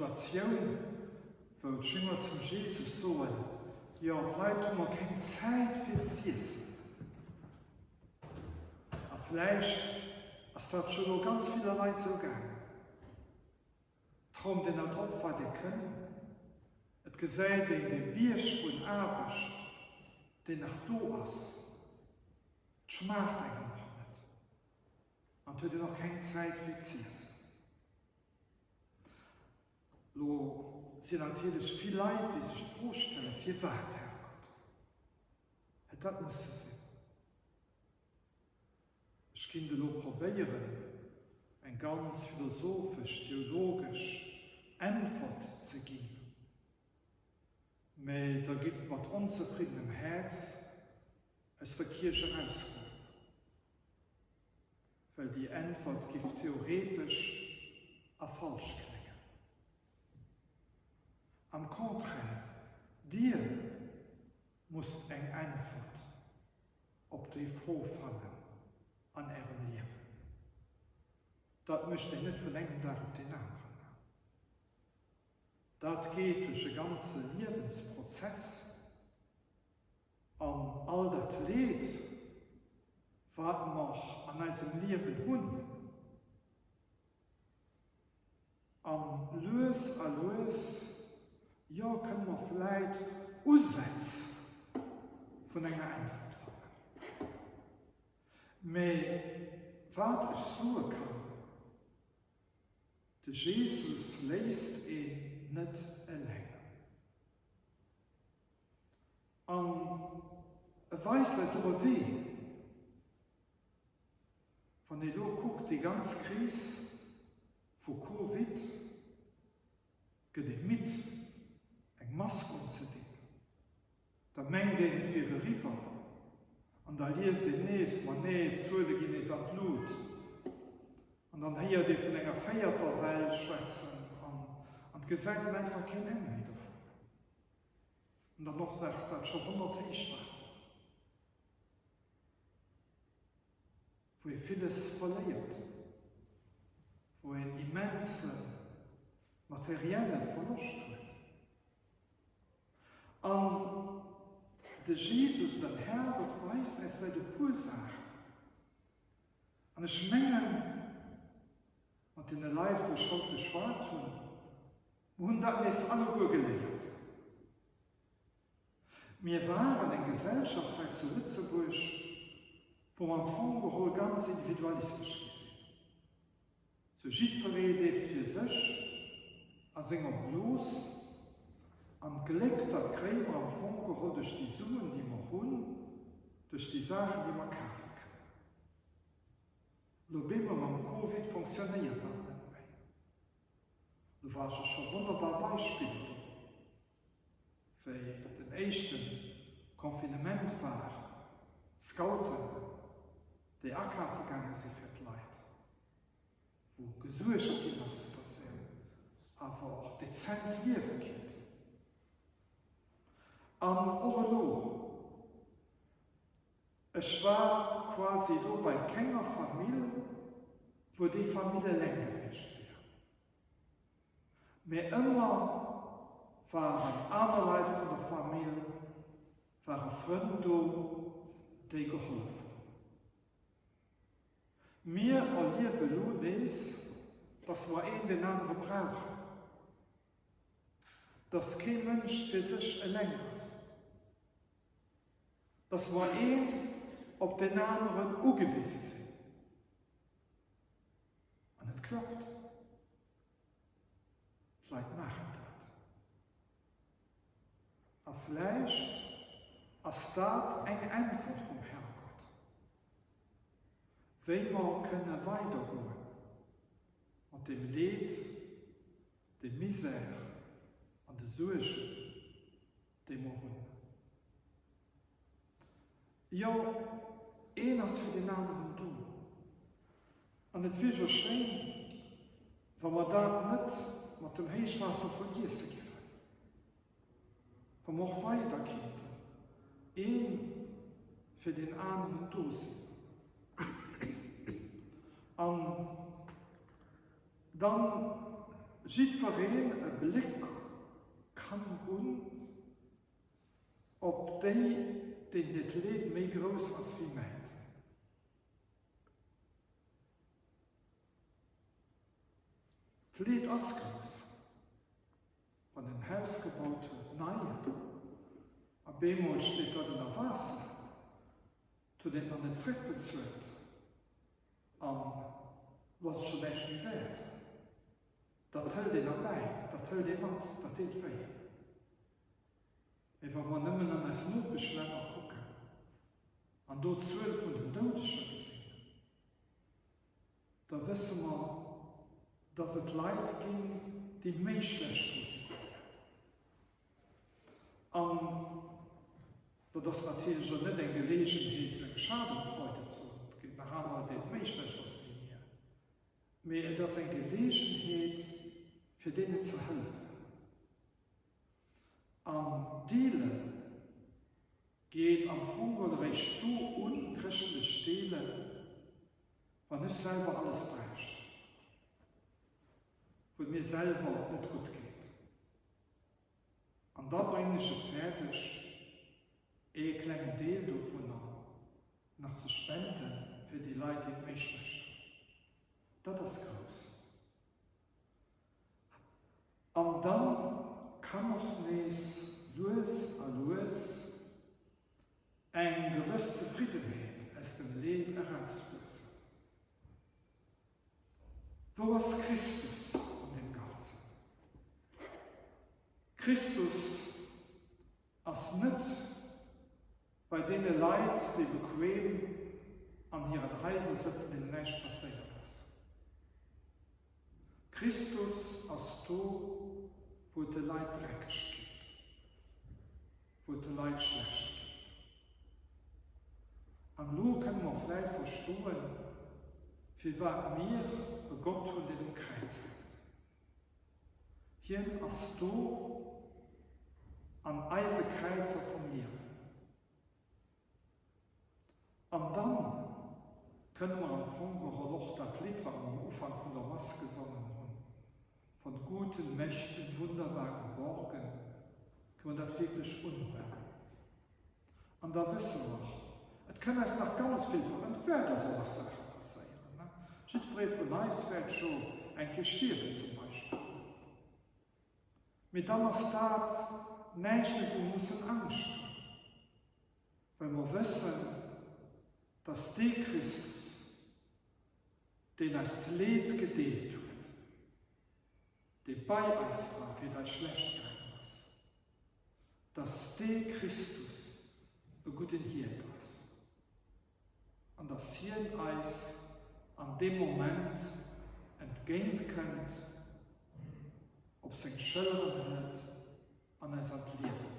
Situatioun, wou d'Jünger zum Jesus soen, Jo, d'Leit hu mer keng Zäit fir z'iessen. A vläicht ass dat scho lo ganz ville Leit sou gaangen. Traumt een net op, wat ee kënn. Et gesäit een dee Bierg vun Aarbecht, deen nach do ass. Et schmaacht engem och net. An et huet een och keng Zäit fir z'iessen. Lo sinn natierlech vill Leit, déi sech d'Fro stellen, Firwat, Herrgott, hätt dat musse sinn? Ech kinnt elo probéieren, eng ganz philosophesch, theologesch Äntwert ze ginn, mä da giff mat onzefriddenem Häerz aus der Kierch erausgoen, well déi Äntwert giff theoretesch a falsch kléngen. Am Contraire, Dir musst eng Äntwert op déi Fro fannen an Ärem Liewen. Dat mécht een net vun engem Dag op deen aneren. Dat geet duerch e ganze Liewensprozess an all dat Leed, wat mer an eisem Liewen hunn. An lues a lues, jo, kënne mer vläit Usätz vun enger Äntwert fannen. Mä wat ech soe kann, De Jesus léisst een net eleng. An e weist eis och e Wee. Wann ee lo kuckt, déi ganz Kris vu Covid, gëtt ee midd, eng Mask unzedinn. Da mengt een, et wier eriwwer, an da liest een nees, ma nee, d'Zuele ginn nees an d'Lut. An dann héiert ee vun enger véierter Well schwätzen an et gesäit een einfach keen Enn méi dovun. An dann och nach dat Joerhonnert Héichwaasser. Wou ee villes verléiert, wou een immense materielle Verloscht huet. An de Jesus, den Herrgott, weist äis vläicht e puer Saachen. An ech mengen, mat deene Leit, wou ech haut geschwat hunn, mer hunn dat nees alleguer geléiert. Mir waren eng Gesellschaft hei zu Lëtzebuerg, wou mer am Fong geholl ganz individualistesch gi sinn. Sou jiddweree leeft fir sech a senger Blos an d'Gléck, dat kréie mer am Fong geholl duerch déi Suen, déi mer hunn, duerch déi Saachen, déi mer kafe kënnen. Lo bemol mam Covid fonctionnéiert dat net méi. Lo ware scho wonnerbar Beispiller do. Wéi den éischte Confinement war, d'Scouten, déi akafe gaange si fir d'Leit, wou gesuergt ginn ass, datt een awer och dezent liewe kinnt. An och elo, ech war quasi elo bei kenger Famill, wou déi Famill eleng gewiescht wier. Mee ëmmer waren aner Leit vun der Famill, ware Frënn do, déi gehollef hunn. Mir erliewe lo nees, dass mer een deen anere brauchen, dass kee Mënsch fir sech eleng ass, dass mer een op deen aneren ugewise sinn. An et klappt. D'Leit maachen dat. A vläicht ass dat eng Äntwert vum Herrgott, wéi mer kënne weidergoen mat deem Leed, dem Misär an de Suergen, déi mer hunn. Jo, een ass fir deen aneren do. An et wier jo schéin, wa mer dat net mat dem Héichwaasser vergiesse giffen, wa mer och weider kinnten ee fir deen aneren do sinn. An dann. jiddwereen e Bléck kann hunn op déi, deenen hiert Leed méi grouss ass wéi mäint. D'Leed ass grouss, wann en Haus gebaut huet, nei, a bemol steet dat ënner Waasser, 't huet een et nach net zréckbezuelt an lo ass et scho näischt méi wäert. Dat hëlt een erbäi, dat hëlt ee mat, dat deet wéi. Mee wa mer nëmmen an eis Nopeschlänner kucken an do d'Zuel vun den Doudeger gesinn, da wësse mer, dass et Leit ginn, déi méi schlecht dru si wéi mir. An dat ass natierlech och net eng Geleegenheet, sou eng Schadenfreude ze hunn, et ginn nach anerer, deenen et méi schlecht ass wéi mir, mee et ass eng Geleegenheet, fir deenen ze hëllefen. An deelen geet am Fong geholl eréischt do un, chrëschtlech deelen, wann ech selwer alles bräicht, wou et mir selwer net gutt geet. An da bréngen ech et fäerdeg, ee klengen Deel dovunner nach ze spenden fir déi Leit, déi et méi schlecht hunn. Dat ass grouss. An dann kann och nees lues a lues eng gewëss Zefriddenheet aus dem Leed erauswuessen. Wou ass Christus an deem Ganzen? Christus ass net bei deene Leit, déi bequem an hiren Haiser sëtzen, deenen näischt passéiert ass. Christus ass do, wou et de Leit dreckeg geet, wou et de Leit schlecht geet. An elo kënne mer vläit verstoen, firwat mir e Gott hunn, deen um Kräiz hänkt. Hien ass do an eise Kräizer vum Liewen. An dann kënne mer am Fong geholl och dat Lidd, wat mer am Ufank vun der Mass gesongen hunn, Von guten Mächten wunderbar geborgen, kënne mer dat wierklech unhuelen. An da wësse mer, et kënn eis nach ganz vill, et wäert eis och nach Saache passéieren. Jiddweree vun eis wäert scho eng Kéier stierwen zum Beispill. Mee dann ass dat näischt méi, wou mer mussen Angscht hunn, well mer wëssen, dass dee Christus, deen eis d'Leed gedeelt huet, dee bei eis war, wéi et eis schlecht gaangen ass, dass dee Christus e gudden Hiert ass an dass hien eis an deem Moment entgéintkënnt, op seng Schëlleren hëlt an eis an d'Liewe hëlt.